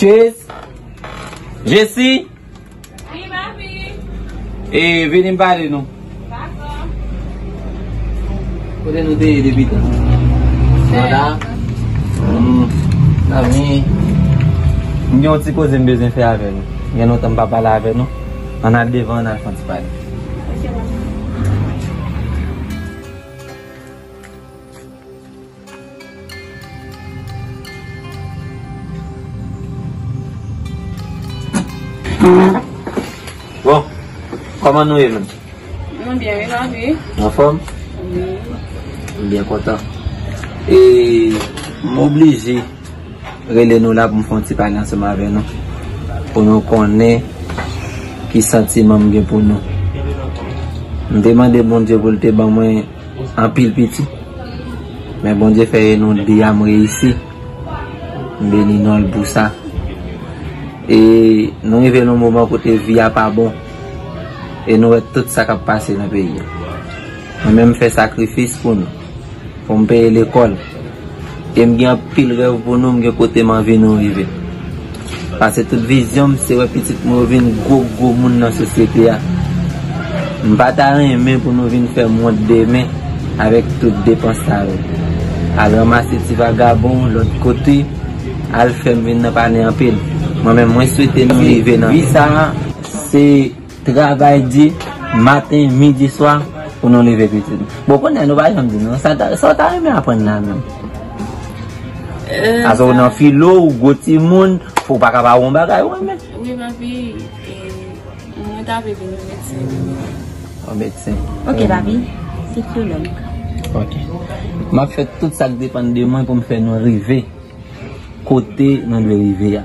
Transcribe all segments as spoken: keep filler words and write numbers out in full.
Cheers. Jesi. Wi, papi. E, vini m pale nou. Dakò. Kote nou te ye depi tan? Sanda? Hmm. Zanmi. M gen yon ti koze m bezwen fè avè nou. Gen lontan m pa pale avè nou. Ann al devan, ann al fè yon ti pale. Bon, kòman nou ye menm? Nou byen, wi, papi. Anfòm? Wi. M byen kontan. E m oblije rele nou la pou m fè yon ti pale ansanm avè nou. Pou nou konnen ki santiman m gen pou nou. M te mande Bondye pou l te ban mwen anpil pitit. Men Bondye fè e nou de a m reyisi. M beni non l pou sa. E nou rive nan moman kote vi a pa bon. E nou wè tout sa k ap pase nan peyi a. Mwen menm m fè sakrifis pou nou. Pou m peye lekòl. E m gen anpil rèv pou nou, m gen kote m anvi nou rive. Paske tout vizyon m, se wè pitit mwen yo vin gwo, gwo moun nan sosyete a. M pa ta renmen pou nou vin fè m wont demen avèk tout depans sa yo. Al ranmase ti vagabon lòt kote, al fè m vin nan pale anpil. Mwen menm, mwen swete nou rive nan vi sa a, se travay di maten, midi, swa, pou nou leve pitit. Bon, kounye a nou pa janm di non. Sa ta, sa w ta renmen aprann la menm? Euh, Ase w sa nan filo, ou gwo timoun, ou pa ka pa wè yon bagay ou renmen. Wi, papi, e, mwen ta vle vin yon medsen. Yon medsen. Ok, papi, sikològ. Ok. M ap fè tout sa k depann de mwen pou m fè nou rive kote nou dwe rive a.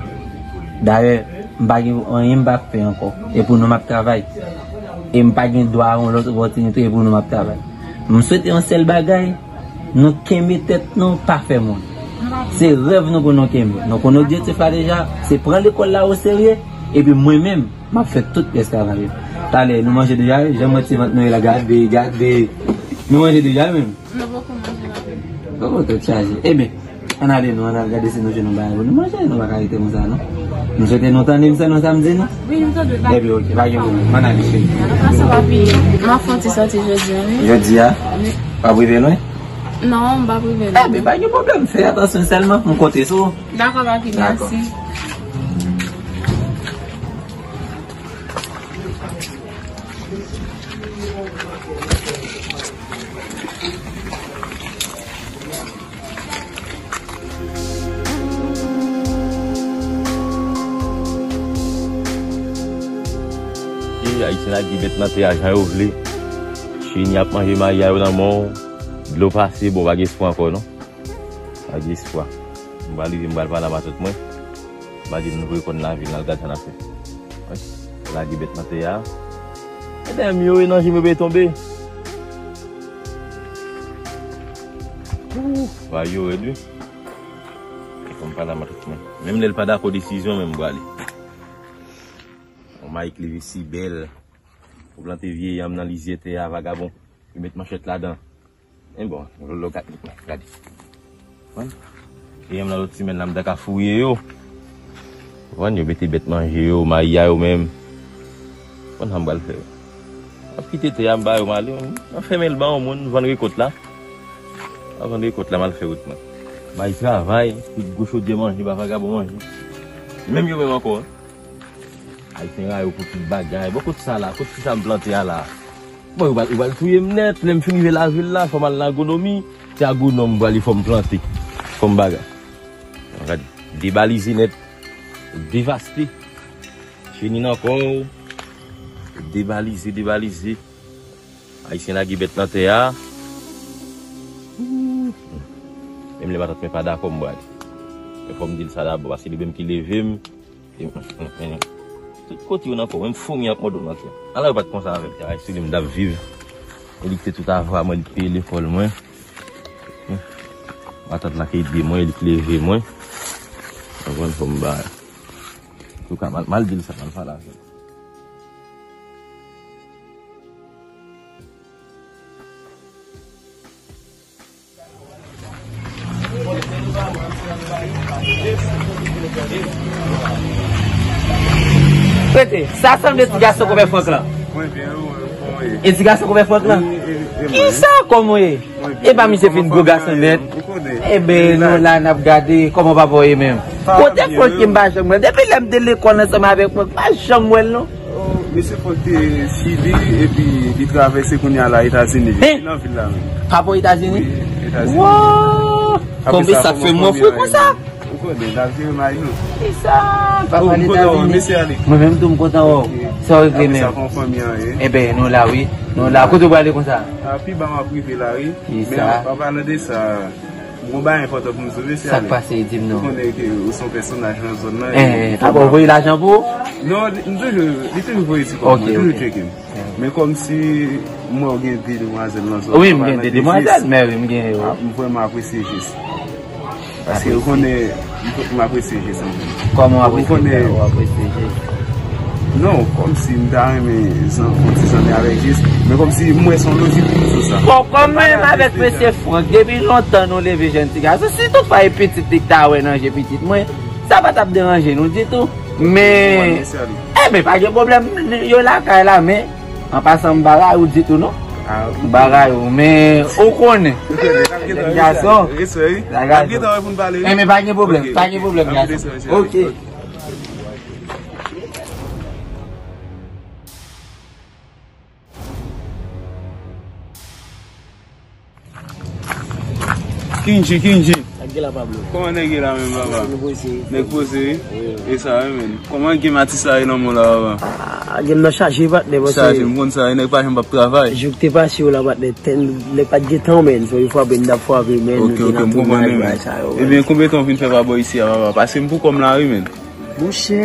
Dayè, m pa gen anyen m pa fè ankò. E pou nou m ap travay. E m pa gen dwa a yon lòt opòtinite, e pou nou m ap travay. M swete yon sèl bagay, nou kenbe tèt nou, pa fè moun. Se rèv nou pou nou kenbe. Nou konn objektif la deja, se pran lekòl la oserye, epi mwen menm, m ap fè tout rès travay yo. Talè, nou manje deja, wi, jan m wè ti vant nou ye la, gade, gade. Nou manje deja, wi, menm. Nou poko manje, papi. Oh, tèt chaje. Ebyen, ann ale non, ann al gade si nou jwenn yon bagay pou nou manje, nou pa ka rete konsa non. M swete nou tande m sèlman sa m di nou. Wi, nou tande, papi. Ebyen, ok, pa gen pwoblèm. Ann ale, cheri. Ann pase, papi. M ap fè yon ti sòti jodi a, wi. Jodi a? Wi. W ap rive lwen? Non, m p ap rive lwen. Ebyen, pa gen pwoblèm, fè atansyon sèlman, m konte sou ou. Dakò, papi, mèsi. E, Ayisyen lage bèt nan tè a jan yo vle. Cheni ap manje mayi a yo nan men w. Dlo pase, bon, pa gen espwa ankò, non. Pa gen espwa. M pral rive, m pral pale a matant mwen. M a di l nou voye kò n lavil, n al gade sa n ap fè. Wi. Lage bèt nan tè a. E dèyè m yo, e nan je m yo pe tonbe. Ooh, bagay yo rèd, wi. Fò m pale a matant mwen. Menm lè l pa dakò desizyon, men m prale. Yon mayi k leve si bèl. Ou plante vye yanm nan lizyè tè a, vagabon. Ou met manchèt ladan. Men bon, lòt lè w ka gade. Konprann? E yanm nan lòt semèn la, m ta ka fouye yo. Konprann? Yo mete bèt manje yo, mayi a yo menm. Konprann sa m pral fè yo? M ap kite tè a, m ba yo, m ale. M ap fèmen l ba yon moun, vann rekòt la. M ap vann rekòt la, m al fè wout mwen. Bay travay, tout gwo chodyè manje, ba vagabon manje. Menm yo menm ankò, wi. Ayisyen rayi w pou tout bagay. Bon, kot sa la? Kot ki sa m plante a la? Bon, yo pral, yo pral touye m nèt. Lè m fin rive lavil la, fò m al nan agwonomi. Se agwonòm m prale, fò m plante. Fò m bagay. Gade, debalize nèt. Devaste. Cheni nan kò w. Debalize, debalize. Ayisyen lage bèt nan tè a. Menm lè matant mwen pa dakò, m prale. Men fò m di l sa dabò, paske li menm ki leve m. Tout kote yo nan kò mwen, m foumi ak mòdo nan tè. Ala yo pa t konsa avè m. Travay sou li m t ap viv. E li kite tout avwa mwen, li kite lekòl mwen. Matant la ki ede mwen, li ki leve mwen. Konprann, fò m ba. Antouka, m al, m al di l sa, m al pale avè l. Rete, sa sanble ti gason konpè Frank lan. Mwen byen, ou menm, kòman w ye? E ti gason konpè Frank lan? Wi, e, e mwen. Kisa, kòman w ye? Mwen byen. E pa misye fin gwo gason nèt? Ou konnen. Eben, nou la, n ap gade kòman papa w ye menm. Kote Frank ki m pa janm wè l? Depi lè m te lekòl ansanm avèk Frank, m pa janm wè l non. Oh, misye Frank te Chili, epi li travèse kounye a la Etazini. Li nan vil la menm. Papa w Etazini? Wi, Etazini. Wow! Konbyen sa k fè mwen fou konsa? Ou konnen, n ap jere may nou. Kisa? Papa l Etazini. Mesye ale. Mwen menm tou m kontan wè w. Sa w regle menm? Sa fè yon fanmi an ye. Eben, nou la wi. Nou la. Kote w prale konsa? A, pi ba m ap rive la wi. Kisa? Men an palan de sa, m gon bagay enpòtan pou m di w, mesye ale. Sa k pase, di m non. Ou konnen ke ou se yon pèsonaj nan zòn nan. Eh, papa w voye lajan pou ou? Non, li, m toujou, li toujou voye ti kòb mwen, toujou tcheke m. Men kòmsi m wè w gen de demwazèl nan zòn nan. Wi, m gen de demwazèl, men wi, m gen yo. M vrèman apresye jès. Paske ou konnen, m apresye jès anpil. Kòman w apresye jès? Ou apresye jès? Non, kòmsi m ta renmen fè yon ti zanmi avèk jès, men kòmsi m wè se yon lojik pou m di w sa. Bon, kòm menm avèk mesye Frank, depi lontan nou leve jèn ti gason, si toutfwa e pitit li k ta wè nan je pitit mwen, sa pa t ap deranje nou ditou. Men, enben, pa gen pwoblèm, yo lakay la, men, an pasan, m pa rayi w ditou non. M pa rayi w, men ou konnen. Jèn gason. Respè wi. N ap gentan wè pou n pale wi. Enben, pa gen pwoblèm, pa gen pwoblèm, gason. Ok. Kinji, Kinji. Sa k gen la, Pablo? Kòman nèg ye la menm, papa? Nèg poze, wi. Nèg poze, wi. Wi, wi. E sa, wi, menm. Kòman game atis la ye nan men w la, papa? Ah, game nan chaje, patnè, paske chaje, m konn sa, e nèg pa janm p ap travay. Jou k te pase yo la, patnè, tèl nèg pa t gen tan, menn. So, yo frape, n t ap frape, menn, nou te nan tounaj, bagay sa yo, menn. Ok, ok, m konprann, menn. Ebyen, konbyen tan w vin fè pa bò isi a, papa? Paske m pou kò m la, wi, menn. Monchè,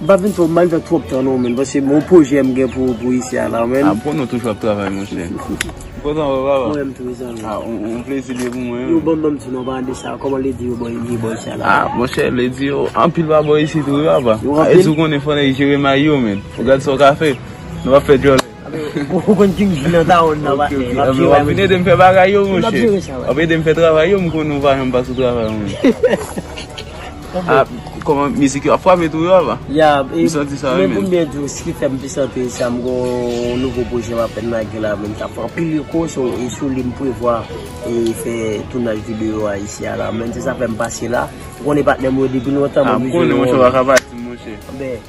m pa vin fè, m pa vin fè twòp tan non, menn, paske m gon pwojè m gen pou, pou isi a la, menn. Ah, bon, nou toujou ap travay, monchè. M kontan wè w, papa. Mwen menm tou, mezanmi. Ah, yon, yon plezi li ye pou mwen. Yo, ban m, ban m di non, pa de sa, kòman ledi yo bò, li bò isi a la? Ah, monchè, ledi yo anpil pa bò isi tou, wi, papa. Yo anpil? Sa vle di ou konnen fò nèg jere may yo, menn. Ou gad sa w ka fè. Nou p ap fè djòlè. Ou konn Kinji nan tawon nan, patnè. Ok, ok. Ebyen, w ap vin ede m fè bagay yo, monchè. W ap ede m fè travay yo, m konnen ou pa janm pa sou travay, mwen. Ah, kòman mizik yo ap frape tou, yo, papa? Ya, m santi sa, wi, men pou m byen di w, sa ki fè m pi santi sa, m gon nouvo pwojè m ap fè nan gen la, men m t ap fè anpil rekò, so, e sou li m prevwa, e fè tounaj videyo a isi a la, men se sa fè m pase la. Ou konnen patnè m yo depi lontan, m oblije. Ah, m konnen, monchè, w pa ka pase, monchè.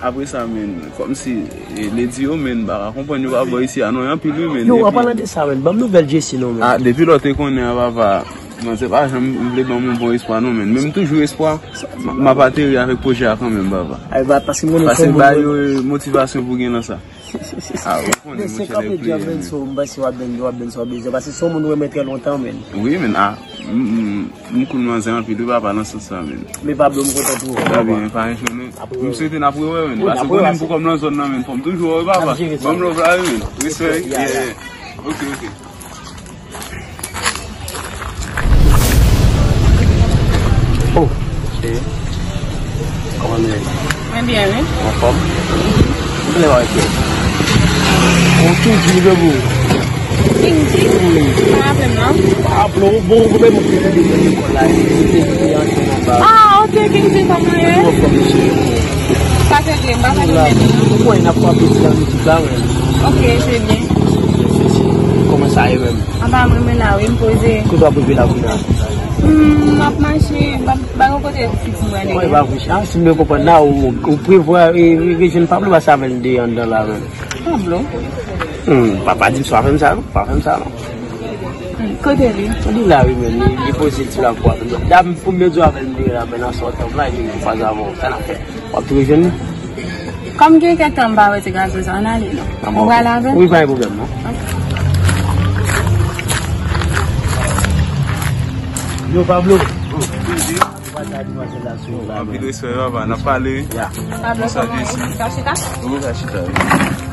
Apre sa, menn, kòmsi, e, ledi yo, menn, m pa ka konprann yo pa bò isi a non, y anpil wi, menn. Yo, an palan de sa, menn, ban m nouvèl Jesse non, menn. Ah, depi lè w te konnen an, papa, manzè pa janm vle ban m yon bon espwa non, menn. Men m toujou espwa, m, m ap ateri avèk pwojè a kanmenm, papa. Ay, ba, paske m konnen se yon moun ba yo motivasyon pou gen nan sa. Ah, ou konnen, monchè, nèg pliye, menn. So, m panse w ap jwenn, w ap jwenn sa w bezwen, paske se yon moun ou renmen trè lontan, menn. Wi, menn, ah, m, m, M koul manzè anpil wi papa nan sans sa, menn. Men Pablo, m kontan pou ou. Trè byen, pa enchone. M swete n ap rewè, menn. Paske ou konnen m pou kòm nan zòn nan, menn. Fò m toujou wè w, papa. Ban m love la wi, menn. Respè wi. Yeah, yeah. Ok, ok. Oh, cheri. Kòman nou ye? Mwen byen, wi. Anfòm? Mwen lè w ap fè. Ou Kinji, li vle pou ou. Kinji? Wi. Pa raple m non. Pa raple w, bon, ou menm ou te lekòl la, li te, li te antre nan ba. Ah, ok, Kinji, kòman ye? Mwen anfòm, mesye. Pa fè vre, m pa fè vre. Ou konnen n ap fè anpil ti nan mizik la, men. Ok, se byen. Kòman sa ye menm? Anba mwen, mwen la, wi, m poze. Kote w ap rive la, kounye a? Hmm, m ap mache, m ap, pa gen kote fiks mwen ale. Mwen pa vre, ah, si m byen konprann la, ou, ou prevwa, e, e, rejwenn Pablo, pase avè l de anndan la, menm. Pablo? Hmm, pa, pa di m sa, fè m sa, non, pa fè m sa, non. Hmm, kote li? Li la, wi, menm, li, li poze l sou lakou a, menm. Dam, pou m byen di w avè l, m de la, men nan sòtan, m la, epi m faze avè w, sa n ap fè. W ap tou rejwenn li? Kòm gen kèk tan m pa wè ti gason sa, ann ale non. Ou pral avè l? Wi, pa gen pwoblèm non. Yo, Pablo. Anpil respè, papa, n ap pale wi. Pablo, kòman ou? Ou ka chita? Ou ka chita wi.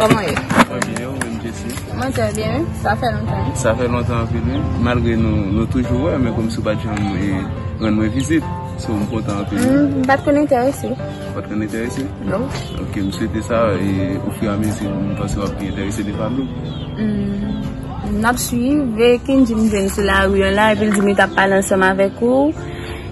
Kòman ye? Mwen byen, ou menm, Jesse? Mwen trè byen wi. Sa fè lontan wi. Sa fè lontan anpil wi. Malgre nou, nou toujou wè, men kòmsi ou pa t janm, e, rann mwen vizit. So, m kontan anpil wi. Hmm, m pa t konn enterese. Ou pa t konn enterese? Non. Ok, m swete sa, e, ofiramezi, m panse w ap pi enterese de Pablo. Hmm, n ap swiv, e Kinji m jwenn sou lari an la, epi l di m li t ap pale ansanm avèk ou.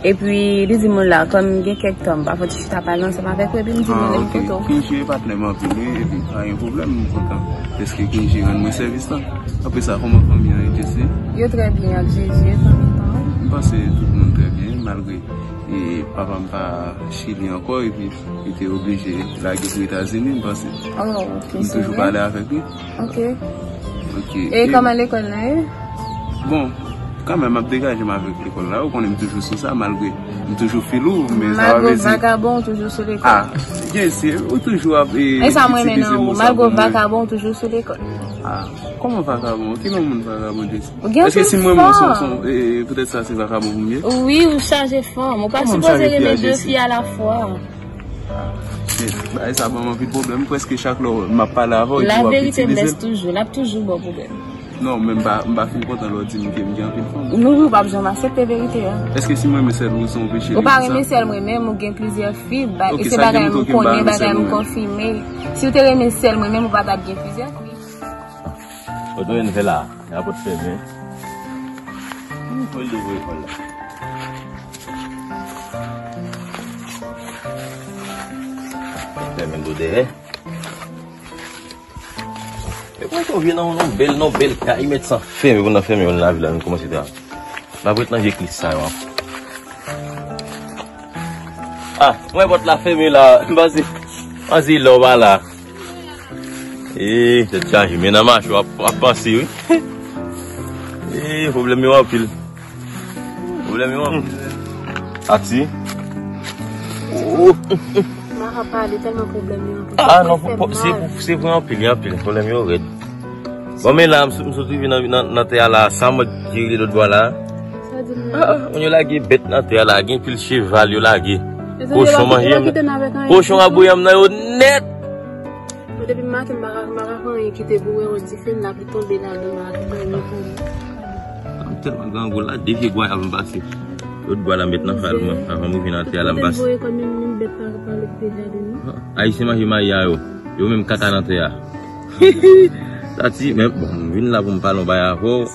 Epi, li di moun la, kòm gen kèk tan, m pa fò ti chita pale ansanm avèk ou, epi m di, ah, mwen, ok. Kontan. Kenji e patnè m anpil, wi, epi pa gen pwoblèm, m kontan. Dèske Kenji rann mwen sèvis la. Apre sa, kòman fanmi an ye, Jessy? Yo trè byen, ak Jezi, fanmi pa w? M panse tout moun trè byen, malgre e papa m pa Chili ankò, epi li te oblije lage pou Etazini, m panse. Oh, ok, m toujou pale avèk li. Ok. Ok. E kòman lekòl la ye? Bon, kanmenm, m ap degaje m avèk lekòl la. Ou konnen m toujou sou sa, malgre m toujou filou, men sa pa vle di. Malgre w vakabon, ou toujou sou lekòl. Ah, byen si, ou toujou ap, e, e sa mwen renmen nan ou. Malgre w vakabon, ou toujou sou lekòl. Ah, kòman vakabon? Kilè yon moun vakabon, Jessy? Ou gen anpil fanm. Èske si mwen, mwen se, se, e, poutèt sa, se vakabon pou m ye? Wi, ou chaje fanm. Ou pa sipoze renmen de fi a la fwa. Yes, bagay sa ban m anpil pwoblèm. Prèske chak lè m ap pale avè w, epi w ap itilize m. Laverite blès toujou, l ap toujou ba w pwoblèm. Non, men m pa, m pa fin kontan lè w di m ke m gen anpil fanm. Non, ou p ap janm aksepte verite a. Èske si m renmen sèl ou, se yon peche? Ou pa renmen sèl mwen menm, ou gen plizyè fi, e se bagay m konnen, bagay m konfime. Si w te renmen sèl mwen menm, ou pa t ap gen plizyè fi. Ou te vin fè la, rapòt fèmen. Mwen louvri kòl la. Fèmen do dèyè. E kòman sa w vin nan yon bèl, nan bèl kay, mèt sa fèmen, pou nan fèmen yon lavi la, nou kòmanse travay. N ap ret nan vye klis sa yo ankò. Ah, mwen pòt la fèmen la, m panse, m panse lè w pa la. Ee, tèt chaje, men nan mache w ap, w ap panse, wi. Ee, pwoblèm yo anpil. Pwoblèm yo anpil. Ati. Oh. Mara pale tèlman pwoblèm yo anpil. Ah, non, se pou, se pou anpil, anpil. Pwoblèm yo rèd. Bon, men la, m sot, m sot rive nan, nan, nan tè a la, sa mòd ki regle lòt bò la. Sa di m la? Ah, ah, moun yo lage bèt nan tè a la, gen pil cheval yo lage. Kochon manje m. Kochon ap bouyi m nan yo nèt. Bon, depi maten, m pa ka, m pa ka fè anyen kite pou wè yon dife, m la pou tonbe ladan, m pa ka fè anyen pou li. M tèlman grangou la, de vye gwayav m pase. Lòt bò la m met nan fal mwen, avan m rive nan tè a la m pase. Ayisyen manje mayi a yo, yo menm kaka nan tè a. Tati, men bon, m vin la pou m pale yon bagay avè w.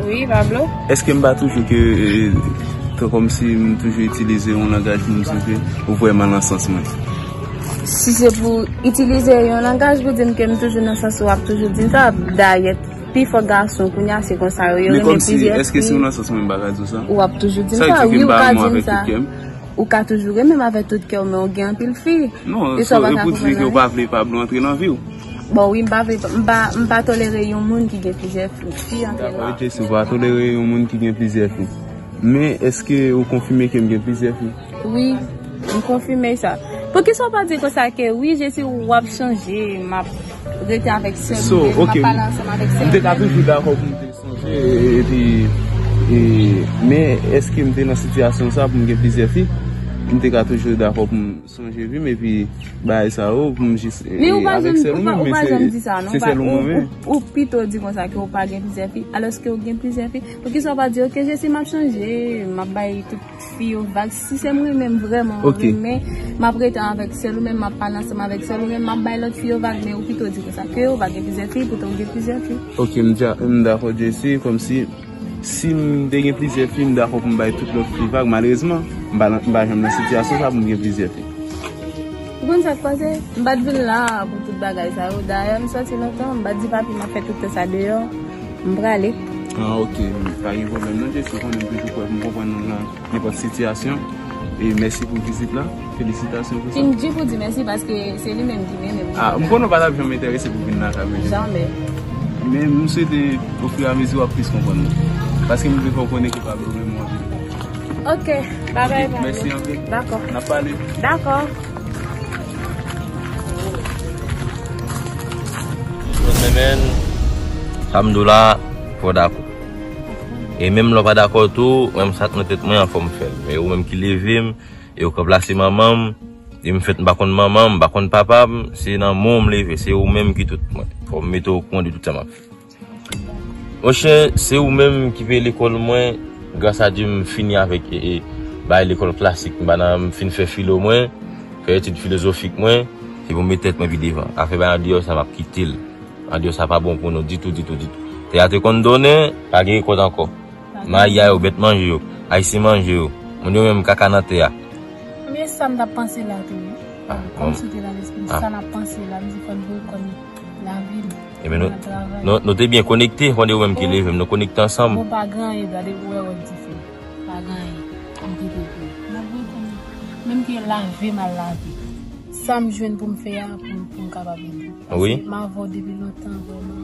Wi, Pablo. Èske m pa toujou ke, e, tan kòmsi m toujou itilize yon langaj pou m di ke ou vrèman nan sans mwen? Si se pou itilize yon langaj pou di m ke m toujou nan sans ou, w ap toujou di m sa. Dayè, pifò gason kounye a se konsa yo, yo renmen plizyè fi. Men kòmsi, èske si w nan sans mwen, m pa ka di w sa? W ap toujou di m sa, wi, ou ka di m sa. Ou ka toujou renmen m avèk tout kè w, men w gen anpil fi. Non, e sa w pa ka konprann nan vi. Ou pa vle Pablo antre nan vi w. Bon, wi, m pa vle, m pa, m pa tolere yon moun ki gen plizyè fi, fi antre la. Dakò, Jessy, ou pa tolere yon moun ki gen plizyè fi. Men, èske ou konfime ke m gen plizyè fi? Wi, m konfime sa. Poukisa w pa di konsa ke, wi, Jessy, w ap chanje, m ap rete avèk sèl mwen, m ap pale ansanm avèk sèl mwen? So, ok, m te ka toujou dakò pou m te sonje, epi, e, men èske m te nan sitiyasyon sa pou m gen plizyè fi? M te ka toujou dakò pou m sonje vi m, epi bagay sa yo, pou m jis, e, avèk sèl ou menm, men se, se sèl ou mwen menm. Ou pito di konsa ke ou pa gen plizyè fi, alòske ou gen plizyè fi. Poukisa w pa di, ok, Jessy, m ap chanje, m ap bay tout fi yo vag. Si se mwen menm vrèman renmen, m ap rete avèk sèl ou menm, m ap pale ansanm avèk sèl ou menm, m ap bay lòt fi yo vag, men ou pito di konsa ke ou pa gen plizyè fi, poutan ou gen plizyè fi. Ok, m di, m dakò, Jessy, kòmsi si m te gen plizyè fi, m dakò pou m bay tout lòt fi vag. Malerezman, m pa nan, m pa janm nan sitiyasyon sa pou m gen plizyè fi. Ou konn sa k pase? M pa t vin la pou tout bagay sa yo. Dayè, m sòti lontan, m pa t di papi m ap fè tout tan sa deyò. M prale. Ah, ok. Pa gen pwoblèm non, Jessy, ou konnen m toujou prè pou m konprann ou nan nenpòt sitiyasyon. E mèsi pou vizit la. Felisitasyon pou sa. Fin di pou di mèsi paske se li menm ki mennen m. Ah, m konnen w pa t ap janm enterese pou vin lakay mwen. Jamè. Men m swete ofiramezi w ap plis konprann mwen. Paske m vle fè w konnen ke pa pwoblèm mwen. Ok, babay, babay. Mèsi anpil. Dakò. N ap pale. Dakò. Men, sa m di w la, fò w dakò. E menm lè w pa dakò tou, mwen m sa k nan tèt mwen an, fò m fè l. Men ou menm ki leve m, e ou k ranplase manman m, e m fèt m pa konn manman m, m pa konn papa m, se nan men w m leve, se ou menm ki tout mwen. Fò m mete w okouran de tout sa m ap fè. Monchè, se ou menm ki peye lekòl mwen, gras a Dye m fini avèk, e, e, bagay lekòl klasik, m pa nan, m fin fè filo mwen, fè etid filozofik mwen, se pou m met tèt mwen pi devan. Afè bay andeyò sa m ap kite l. Andeyò sa pa bon pou nou ditou, ditou, ditou. Tè a te konn donnen, pa gen rekòt ankò. Mayi a yo, bèt manje yo, ayisyen manje yo. Moun yo menm kaka nan tè a. Men sa m t ap panse la tou, wi. Ah, kòm bon. Sou te nan lespri m, ah, sa n ap panse la, m di fò n voye kò n lavi n. Ebyen, nou, nou, nou te byen konekte, fò n di ou menm ki leve m, nou konekte ansanm. Bon, pa gen anyen, gade pou wè wòl dife. Pa gen anyen. M kite pou. M ap voye kò n. Menm ke lave, m al lave. Sa m jwenn pou m fè a, pou, pou m kapab ede. Wi. Paske m avè w depi lontan, vrèman.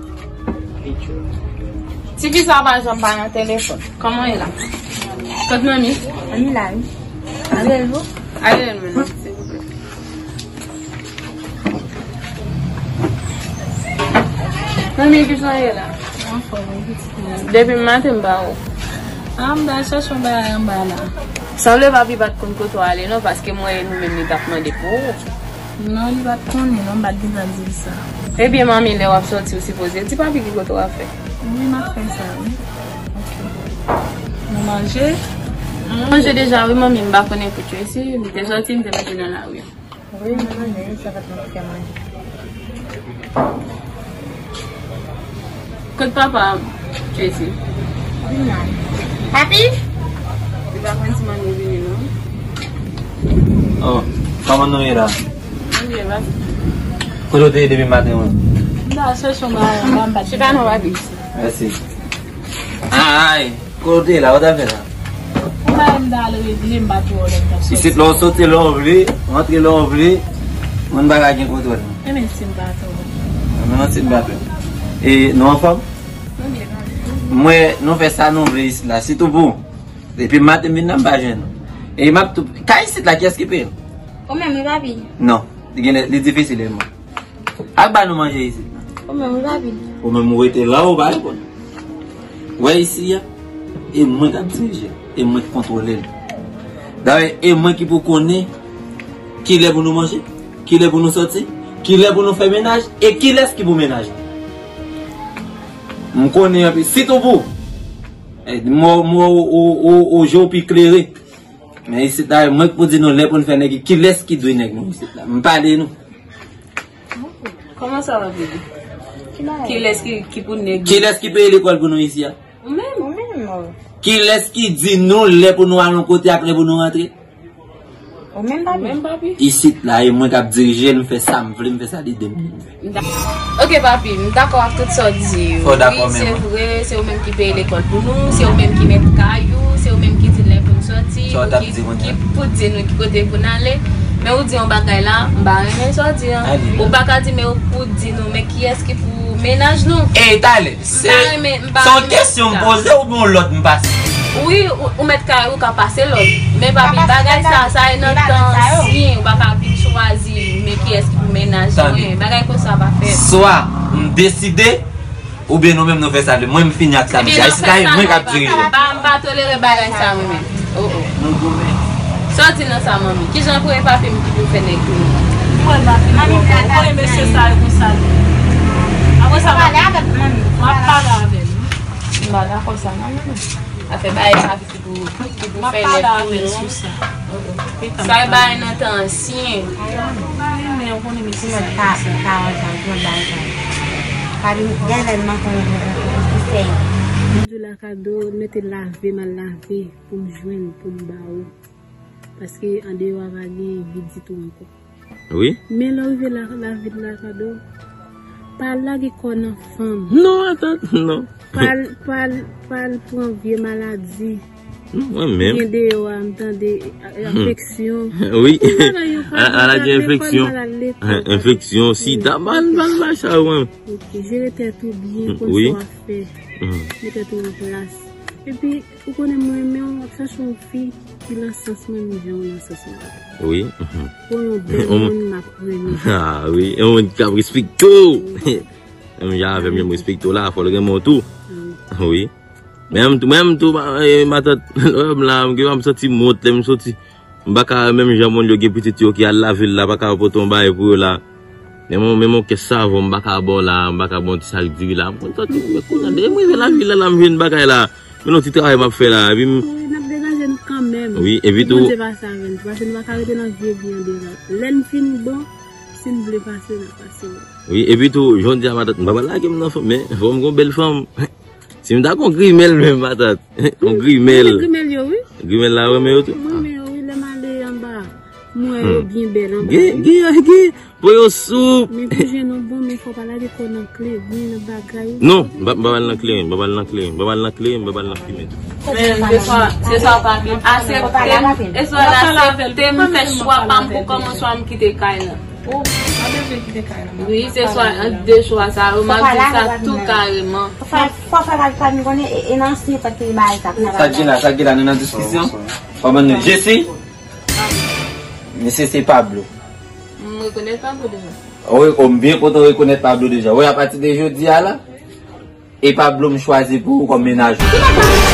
Tifi sa pa janm pa nan telefòn. Kòman w ye la? Kot manmi? Manmi la, wi. Arele l pou? Arele l menm, silvouplè. Manmi, kijan w ye la? Anfòm, wi, pitit mwen. Depi maten m pa wè w. Ah, m t al chèche yon bagay anba la. Sanble papi pa t konn kote w ale non, paske m wè nou menm li t ap mande pou ou. Non, li pa t konnen non, m pa t gen tan di l sa. Ebyen, manmi, lè w ap sòti, ou sipoze di papi ki kote w ap fè. Wi, m ap fè sa, wi. Ok. Nou manje? M manje deja, wi, manmi, m pa konnen pou Tracy, li te sòti, m te mete nan lari. Wi, nou manje, wi, sa fèt nou fè manje. Kot papa, Tracy? Vin la. Papi? Li pa konn si manmi vini, non. Oh, kòman nou ye la? Nou byen, papi. Kote w te ye depi maten, mwen? M ta chèche yon bagay anba, m pa t. Chita non, papi. Mèsi. Ay, kote w te ye la? Ou t ap fè sa? Ou pa wè m ta al regle, m pa t wè w lè m t ap sòti. Isit la w soti lè w vle, rantre lè w vle. Mwen m pa ka gen kontwòl. Enben si m pa twò. Mwen si m pa twò. E nou anfòm? Nou byen, papi. M wè nou fè sa nou vle isit la, sitou pou ou. Depi maten m vin la, m pa jwenn ou. E m ap tou, kay isit la, kiyès ki peye? Ou menm wi, papi. Non, li gen, li difisil, e mwen. Ak ba nou manje isit. Ou menm, wi, papi. Ou menm, ou rete la, ou pa reponn. Wè isi a, e mwen k ap dirije l, e mwen k kontwole l. Dayè, e mwen ki pou konnen kilè pou nou manje, kilè pou nou sòti, kilè pou nou fè menaj, e kilès ki pou menaj la. M konnen anpil, sitou pou ou. E, mwen, mwen, ou, ou, ou, ou je w pi klere. Men isit la, mwen k pou di nou lè pou n fè nèg, kilès ki dwe nèg nou isit la. M pale nou. Kòman sa va, bebe? Kilès ki, ki pou nèg? Kilès ki peye lekòl pou nou isi a? Ou menm? Ou menm, oh. Kilès ki di nou lè pou nou al yon kote ak lè pou nou rantre? Ou menm, papi. Ou menm, papi. Isit la, e mwen k ap dirije l, m fè sa m vle, m fè sa lide m vle. M da-, ok, papi, m dakò ak tout sa w di. Fò w dakò menm. Wi, se vre, se ou menm ki peye lekòl pou nou, se ou menm ki mèt kay ou, se ou menm ki di lè pou n sòti, ki, ki pou di nou ki kote pou n ale. Men ou di yon bagay la, m pa renmen sa w di a. Ou pa ka di, men ou pou di nou, men kiyès ki pou menaj nou? E talè, se, m pa renmen, m pa renmen sa. Se yon kesyon m poze oubyen yon lòd m pase? Wi, ou, ou mèt kay ou ka pase lòd. Men papi, bagay sa, sa e nan tan ansyen, ou pa ka vin chwazi, men kiyès ki pou menaj mwen. Bagay konsa pa fèt. Swa m deside, oubyen nou menm nou fè sa de mwen, m fini ak sa, m di, a, isi ta e mwen k ap dirije. M pa, m pa tolere bagay sa mwen menm. Oh, oh. Nou goumen. Sòti nan sa, manmi. Kijan pou e papi m ki pou fè nèg pou nou? Mwen, papi, manmi, m pa dakò. Ou voye mesye sa yo konsa. Apre sa, m ap pale avèk manmi. M ap pale avè l. M pa dakò sa, non, manmi. Afè bagay sa ki pou, ki pou fè nèg pou nou. Sa e bagay nan tan ansyen. Mwen pa, pa anjan, mwen pa anjan. Pa di, gen lè m manke yon, yon, yon, yon konsèy. Mwen di w la kado, mete lave, m al lave pou m jwenn, pou m ba ou. Paske andeyò a pa gen vi ditou ankò. Wi. Men lè w rive la, lavil la kado, pa lage kò nan fanm. Non, atant, non. Pa al, pa al, pa al pran vye maladi. Non, mwen menm. Gen deyò a, m tande, a, enfeksyon. Wi. Tout bagay yo ka vin, al lekòl, enfeksyon, mal al lekòl, enfeksyon, sida, mal, mal, mal sa, mwen. Ok, jere tèt ou byen, konn sa w ap fè. Met tèt ou an plas. Epi, ou konnen mwen renmen w, m ap chache yon fi ki nan sans mwen, menm jan w nan sans mwen. Wi. Pou yon bèl moun, m ap renmen. Ah, wi. Yon moun k ap respekte w. Wi. Menm jan avè m, jan m respekte w la, fò l renmen w tou. Wi. Wi. Men m tou, men m tou, ma-, eh, matant, lè m la, m gen, m santi m wont, lè m soti. M pa ka, menm jan moun yo gen pitit yo ki al lavil la, pa ka pote yon bagay pou yo la. Men mon, men mon kès savon, m pa ka ba w la, m pa ka ba w ti sak diri la. M konn soti, men kounye a, depi m rive lavil la, la, m jwenn bagay la. Men yon ti travay m ap fè la, epi m... Wi, n ap degaje nou kanmenm. Wi, epi tou Bondye pase avè n, paske nou pa ka rete nan vye vi an deja. Lè n fin bon, si n vle pase, n ap pase. Wi, epi tou, jodi a matant, m pa pral lage m nan fanm, men fò m gon bèl fanm. Si m ta gon grimèl menm, matant. Gon grimèl. Grimèl yo, wi. Grimèl la renmen yo tou. Mwen renmen yo wi, lè m ale anba. Mwen wè yo byen bèl anba. Gen, gen, gen. Po yo soup. Men pou jwenn yon bon, men fò w pa lage kò w nan kle, ni nan bagay. Non, m pa m pa pral nan kle, m pa pral nan kle, m pa pral nan kle, m pa pral nan fimen. Men se swa, se swa pa gen asepte m, e swa l asepte m fè chwa pa m pou kòman swa m kite kay la. Ou pa bezwen kite kay la. Wi, se swa ant de chwa sa yo, m ap di sa tou kareman. Fò fè laj pa nou konnen e, e nan ansyen fòt ki bay sa. Sa k gen la, sa k gen la, nou nan diskisyon. Kòman nou? Jesi? Mesye se Pablo. M rekonèt Pablo deja. Wi, o m byen kontan rekonèt Pablo deja. Wi, apati de jodi a la, e Pablo m chwazi pou ou kòm mennaj ou.